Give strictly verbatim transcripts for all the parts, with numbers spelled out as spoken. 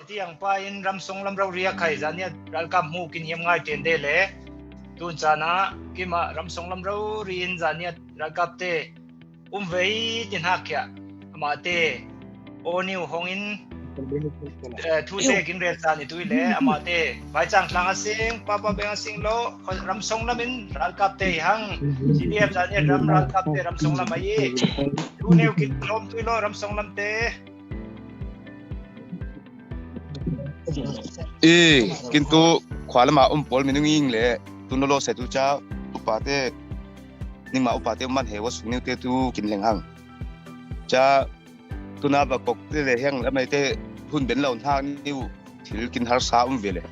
Tiang pa in ramsong lam rori a khai zaniat ralkap mu kin hiam ngai ten de le. Tun chana kima ramsong lam rori in zaniat ralkap te um vei tin hak kia. Ama te o niu hong in, eh, thu te kin rel sa ni tui le ama te vai chang tlang a sing pa pa beng a sing lo ramsong lam in ralkap te hang. C D F zaniat ram ralkap te ramsong lam ai. Thu neu kin lom tui lo ramsong lam te. I, kintu khua lama um pawl minung ing le tun lo lo se tu cha upa te ningma upa te man he wa sung niu te tu kin leng hang. Cha tuna ba kok te le heng lamai te hun ben lo hna niu thil kin harsa um ve le.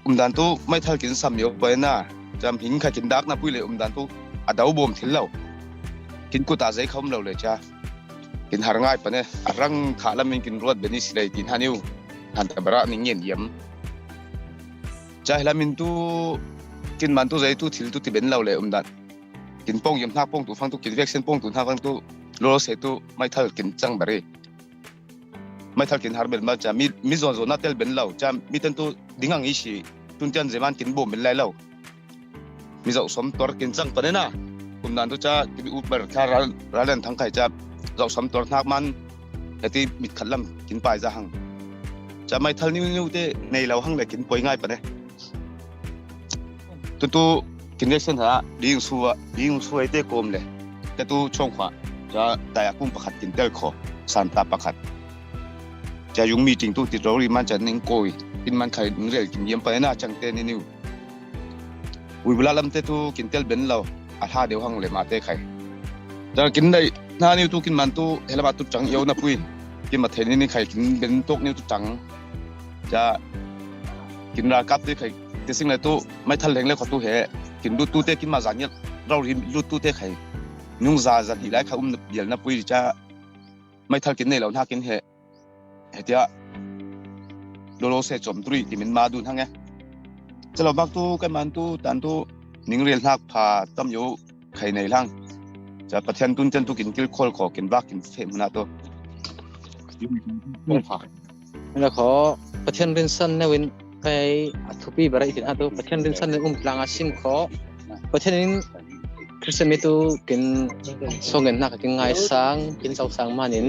Umdan tu maithal kin sam yo pai na, cham hing kha kin dak na pui le umdan tu a dau bom thil lo. Kin kuta zei khom lo le cha. Kin har ngai pane, a rang tha lam in kin ruat beni silai tin haniu. Han ta bara ning ngen yam. Cha hilam in tu kin man tu zei tu thil tu ti ben lo le umdan. Kin pong yam hnak pong tu fang tu kin vek sen pong tu hnak fang tu lo se tu maithal kin chang bari. Maithal kin har bel ma cha mi, mi zon zon na tel ben lo cha mi ten tu ding ang i si tun tian zeman kin bom ben lai lo. Mi zau som tor kin chang pane na. Kum nan tu cha kin u ber kha ral ral len thang khai cha zau som tor hnak man heti mit khat lam kin pai za hang. Cha maithal niu niu te nei lo hang le kin poi ngai pane. Tutu kin ngai sen ha ding su a ding su ai te kom le. Te tu chong khwa. Cha ta ya kum pakhat kin tel kho. San ta pakhat. Cha yung meeting tu ti rori man cha ning koi. Kin man khai ning rel kin yam pa na chang te ni niu. Ui bula lam te tu kin tel ben lo. A hla deu hang le ma te khai. Cha kin dai na niu tu kin man tu helama tu chang yo na pui. Kin ma thei ni ni khai kin ben tok niu tu chang. Cha kin ra kap te khai te sing le tu maithal leng le kho tu he kin lut tu te kin ma zan yel rau ri lut tu te khai nung za zan hi lai kha um bial na pui cha maithal kin nei lo hna kin he he tia lo lo se chom turi ti min ma dun hang e. Chalo bak tu kai man tu tan tu ning rel hnak pha tam yo khai nei lang. Cha Pathian tun ten tu kin kil khol kho kin bak kin fe muna to. Na kho Pathian rinsan neu in kai a thupi barai tin atu Pathian rinsan neu um tlang a sim kho. Pathian in Christian mi tu kin songen nak kin ngai sang kin sau sang manin,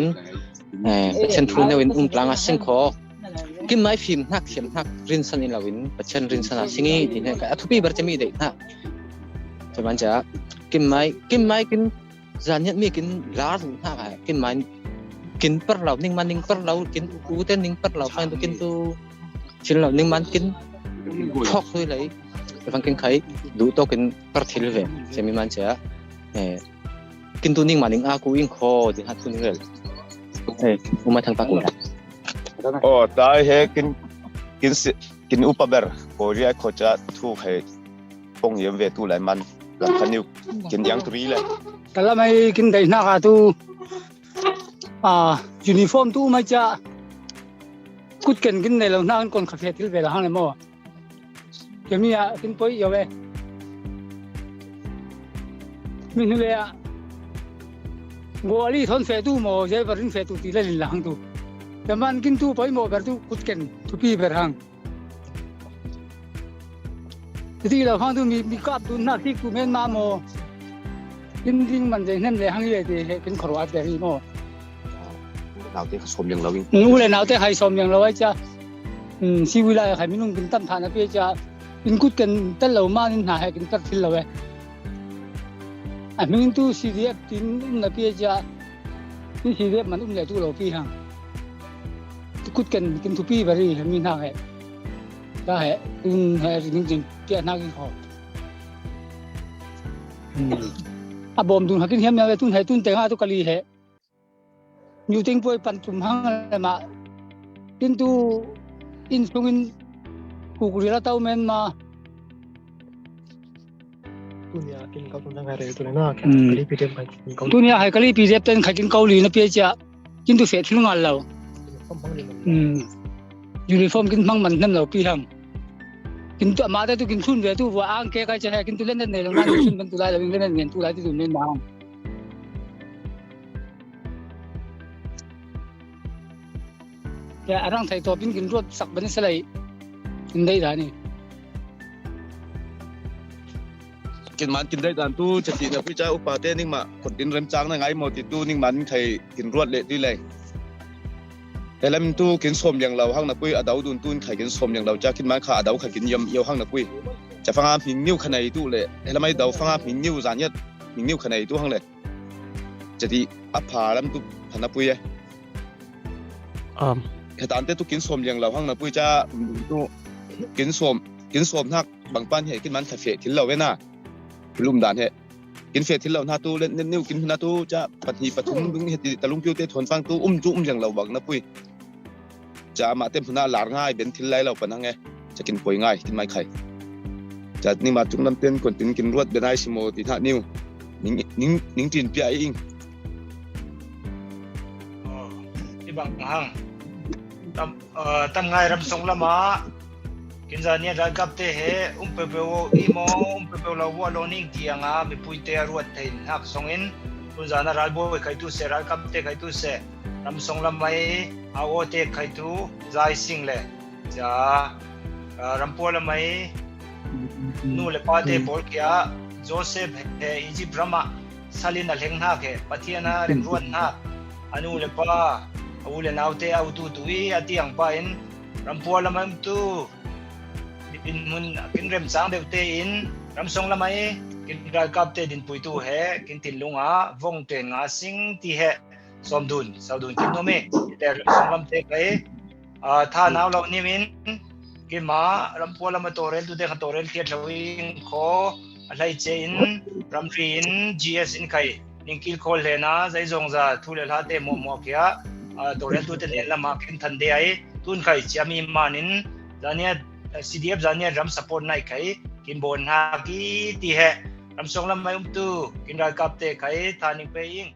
eh, Pathian thu neu in um tlang a sim kho. Kin mai fim hnak thiam hnak rinsan in lo in Pathian rinsan a singi tin he a thupi bar chami dei hna. Chaman cha kin mai kin mai kin zaniat mi kin lar hna ka kin mai kin par lo ning man ning par lo kin u te ning par lo fain tu kin tu chin lo ning man kin thok thui lai. Fang kin khai du to kin par thil ve chami man cha. Eh, kin tu ning man ning a ku ing kho di hat tu ning rel. Eh, uma thang pa ku la. Oh, tai he kin kin si kin upa ber ko ria kho cha thu he pong yem ve tu lai man lam khan niu kin yang tu ri le. Kalamai kin dai hna ka tu a uniform tu mai cha kut ken kin nei lo hna kon kha fe thil ve la hang le mo. Kemi a kin poi yo ve. Min le a go ali thon fe tu mo je barin fe tu ti le lin la hang tu. Kaman kin tu poi mo ber tu kut ken tu pi ber hang. Ti lo hang tu mi mi kap tu na ti ku men ma mo. Kin ding man de hnem le hang ye ti he kin khorwa te hi mo. Nau te kha som yang lo ing. Nu le nau te khai som yang lo ai cha. Hmm, si wi lai khai minung kin tam tha na pe cha. In kut ken tel lo ma nin hna he kin tel thil lo e. A hming tu C D F tin um na pe cha. Tin C D F man um le tu lo pi hang. Kut ken kin thupi bari mi hna he. Ka he, tun he ring jing kia hna ki kho. Hmm. A bom tun hakin hiam ya tun he tun te nga tu kali he. Nyu ting poi pan tum hang le ma. Tin tu in sung in kukri la tau men ma. Tunia kin kau tu na ngai re tu na. Hmm. Kali pi dem kai kin kau. Tunia hai kali pi dem ten khai kin kau li na pia cha. Kin tu fe thil ngal lo. Hmm. Uniform kin hmang man hnem lo pi hang. Kin tu ama te tu kin sun ve tu vua ang ke kai cha he kin tu len den ne lo na sun ban tu lai lo len den ne tu lai ti tu ne na. a rang thei tawpin kin ruat sak bani salai. Kin dei dan i. Kin man kin dei dan tu, cati na pui ca upate ningmah kut din rem cang na ngai maw ti tu, ningman khai kin ruat leh ti lei. Helam tu kin sawm liang lo hang na pui, a dau dun tu in khai kin sawm liang lo ca, kin man kha a dau kha kin yam yo hang na pui. Ca fanga hming niu kha nei tu leh, helam ai dau fanga hming niu zan yat hming niu kha nei tu hang leh. Cati a pha lam tu pha na pui e. Um. Hetante tu kin sawm liang lo hang na pui ca, um, tu kin sawm, kin sawm hnak bang pan he kin man kha feh thil lo e na. Lum dan he. Kin feh thil lo hna tu, let net niu kin hna tu, ca pahnih pathum dung he ti talung piu te thuan pang tu, um tu um liang lo bang na pui. Ca mah te hmuna lar ngai ben thil lai lo pan hang e. Ca kin poi ngai, kin mai khai. Ca ningmah cung lam ten kon tin kin ruat ben ai si maw ti hna niu. Ning, ning, ning tin pia i ing. Oh, i bang hang. Tam, ah, tam ngai ram song lama. Kin zan nia ralkap te he, um peu peu i maw, um peu peu lo vua lo ning ti anga, mipui te a ruat thei hnak song in. Tun zan a ralbawi khai tu se, ralkap te khai tu se. Ram song lamai, a aw te khai tu, zai sing le. Ca, ah, rampua lamai, nu le pa te pawl kia, Joseph he Egypt rama, salin a hleng hnak he, Pathian a ring ruat hnak, a nu le pa, a u le nau te a u tu tu i, a tiang pa in, rampua lamai um tu, din mun, kin rem cang deuh te in, ram song lamai, kin ralkap te din pui tu he, kin tin lunga, vong ten nga sing ti he, sawm dun, sau dun kin nome, te ram song lam te kai, ah, tha nau lo nimin, kima rampua lama tawrel tu te kha tawrel thiat lo in kho, a hlai che in, ramri in, G S in khai, ning kil khol hlena, zai zong za, thu le hla te muah muah kia, ah, tawrel tu te nen lama kin than de ai, tun khai chia mi man in, zania, C D F zania ram support nai khai, kin bon hna ki ti he, ram song lamai um tu, kin ralkap te khai, tha ning pe ing.